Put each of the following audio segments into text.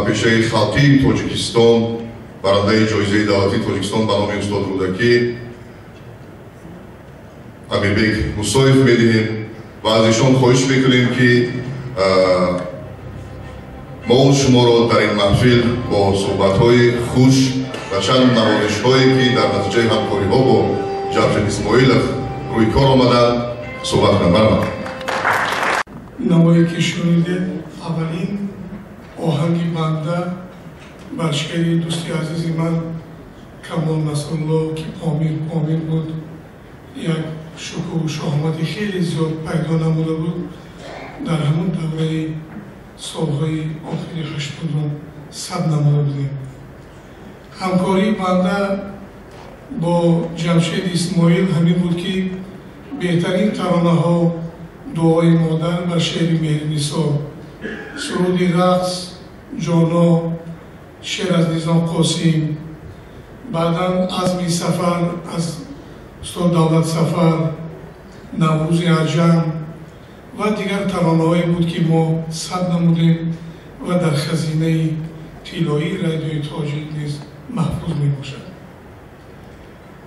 ҳунарпешаи халқии Тоҷикистон, барандаи ҷоизаи давлатии Тоҷикистон ба номи устод Рӯдакӣ Амирбек Мусоев медиҳем ва аз ишон хоҳиш мекунем, ки мо шуморо дар ин маҳфил бо суҳбатҳои хуш ва чанд навозишҳое, ки дар натиҷаи ҳамкориҳо бо Ҷамшед Исмоилов рӯи кор омаданд, суҳбат кунанд. Марҳамат. Навое ки шунидед, аввалин оҳанги банда бар шеъри дӯсти азизи ман Камол Насрулло, ки Помир Помир буд, як шукӯҳу шоҳмати хеле зиёд пайдо намуда буд, дар ҳамон давраи солҳои охири 80-ум сабт намуда будем. Ҳамкории банда бо Ҷамшед Исмоил ҳамин буд, ки беҳтарин таронаҳо, дуои модар бар шеъри Меҳринисо, суруди рақс ҷоно, шеър аз Низом Қосим, баъдан азми сафар аз устод Давлат Сафар, Наврӯзи аҷам ва дигар таронаҳое буд, ки мо сабт намудем ва дар хазинаи тиллоии Радиои Тоҷик низ маҳфуз мебошад.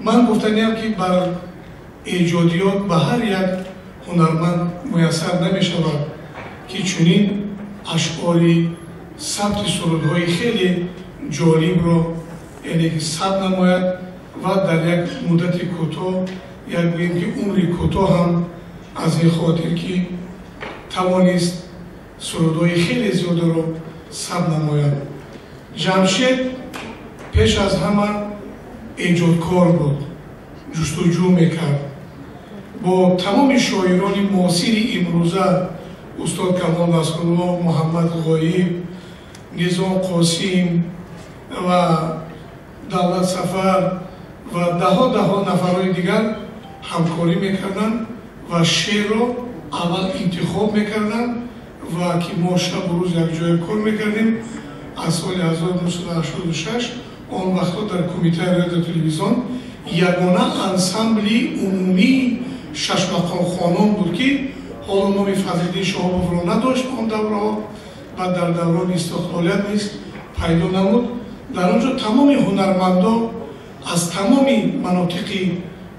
Ман гуфтаниям, ки бар эҷодиёт ба ҳар як ҳунарманд муяссар намешавад, ки чунин ашъори сабти сурудҳои хеле ҷолибро, яъне ки сабт намояд ва дар як муддати кӯтоҳ, як гӯем ки умри кӯтоҳ ҳам, аз ин хотир ки тавонист сурудҳои хеле зиёдеро сабт намояд. Ҷамшед пеш аз ҳама эҷодкор буд, ҷустуҷӯ мекард. Бо тамоми шоирони муосири имрӯза, устод Камол Насрулло, Муҳаммад Ғоиб, Низом Қосим ва Давлат Сафар ва даҳо даҳо нафарҳои дигар ҳамкорӣ мекарданд ва шеърро аввал интихоб мекарданд ва ки мо шабу рӯз якҷоя кор мекардем. Аз соли 1986 он вақтҳо дар Кумитаи радио телевизион ягона ансамбли умумии шашмақомхонон буд, ки ҳоло номи Фазлиддин Шоҳобовро надошт он давраҳо ва дар даврони истиқлолият низ пайдо намуд. Дар он ҷо тамоми ҳунармандо аз тамоми манотиқи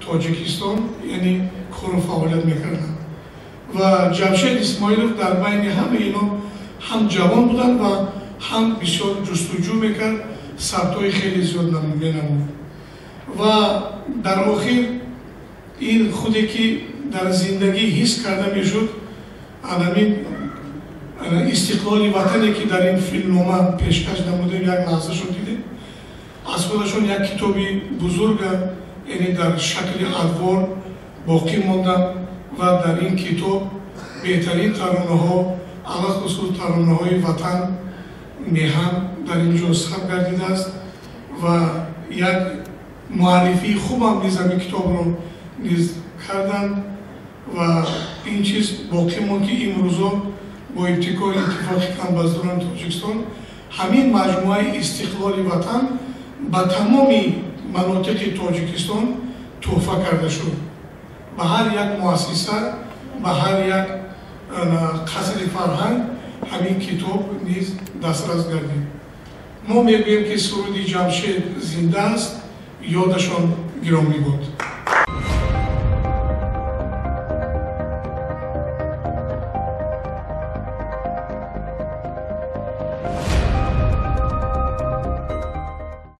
Тоҷикистон, яъне, кору фаъолият мекарданд ва Ҷамшед Исмоилов дар байни ҳамаи ино ҳам ҷавон буданд ва ҳам бисёр ҷустуҷӯ мекард, сабтҳои хеле зиёд менамуд. Ва дар охир ин худе ки дар зиндагӣ ҳис карда мешуд, анамин истиқлоли ватане, ки дар ин филмнома пешкаш намудем, як лаҳзашо дидем, аз худашон як китоби бузурга, яъне дар шакли адвор боқӣ монданд ва дар ин китоб беҳтарин таронаҳо, алахусус таронаҳои ватан, меҳан дар ин ҷо сабт гардидааст ва як муаррифии хубам низ ҳамин китобро низ карданд ва ин чиз боқӣ монд, ки имрӯзо бо ибтикори Иттифоқи камбаздорони Тоҷикистон ҳамин маҷмӯаи истиқлоли ватан ба тамоми манотиқи Тоҷикистон тӯҳфа карда шуд, ба ҳар як муассиса, ба ҳар як қасри фарҳанг ҳамин китоб низ дастрас гардид. Мо мегӯем, ки суруди Ҷамшед зинда аст, ёдашон гиромӣ буд.